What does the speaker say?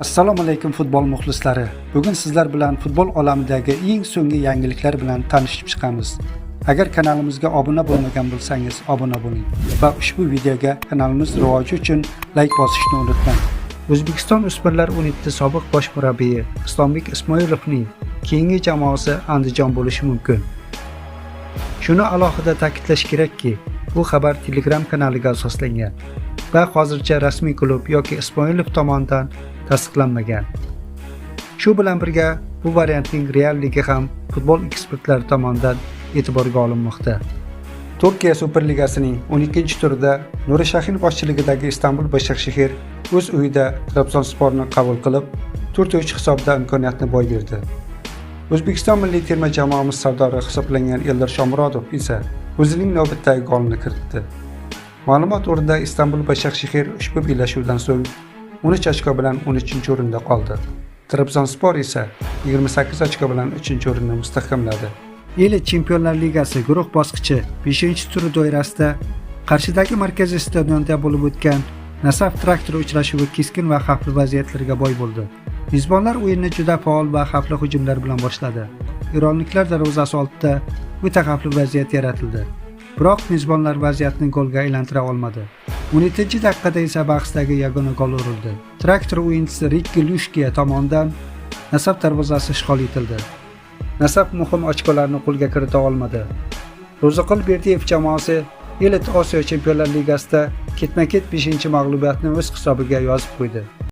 Assalomu alaykum, futbol muxlislari. Bugun sizlar bilan futbol olamidagi eng so'nggi yangiliklar bilan tanishib chiqamiz. Agar kanalimizga obuna bo'lmagan bo'lsangiz, obuna bo'ling va ushbu videoga kanalimiz rivoji uchun layk bosishni unutmang. O'zbekiston o'smirlar 17 sobiq bosh murabbiyi Islombek Ismoilovning keyingi jamoasi Andijon bo'lishi mumkin. Shuni alohida ta'kidlash kerakki, bu xabar Telegram kanaliga asoslangan va hozircha rasmiy klub yoki Ismoilov tomonidan tasdiqlanmagan. Shu bilan birga bu variantning realligi ham futbol ekspertlari tomonidan e'tiborga olinmoqda. Turkiya Superligasining 12-turida Nuri Shahin boshchiligidagi Istanbul Başakşehir o'z uyida Trabzonsporni qabul qilib, 4-3 hisobida imkoniyatni boy berdi. O'zbekiston milliy terma jamoamiz sardori hisoblangan Eldor Shomurodov esa o'zining navbatdagi golini kiritdi. Ma'lumot o'rnida, Istanbul Başakşehir ushbu bellashuvdan so'ng 13 ochko bilan 13-o'rinda qoldi. Trabzonspor esa 28 ochko bilan 3-o'rinni mustahkamladi. Elit Chempionlar Ligasi guruh bosqichi 5-turi doirasida Qarshidagi markaziy stadionda bo'lib o'tgan Nasaf Traktor uchrashuvi keskin va xavfli vaziyatlarga boy bo'ldi. Mezbonlar o'yinni juda faol va xavfli hujumlar bilan boshladi. Eronliklar darvozasi oldida o'ta xavfli vaziyat yaratildi. Biroq mezbonlar vaziyatni golga aylantira olmadi. 17-daqiqada esa bahsdagi yagona gol urildi. Traktor o'yinchisi Rikki Lushkiya tomonidan Nasaf darvozasi ishg'ol etildi. Nasaf muhim ochkolarni qo'lga kirita olmadi. Ro'ziqul Berdiyev jamoasi Elit Osiyo Chempionlar Ligasida ketma-ket 5-mag'lubiyatni o'z hisobiga yozib qo'ydi.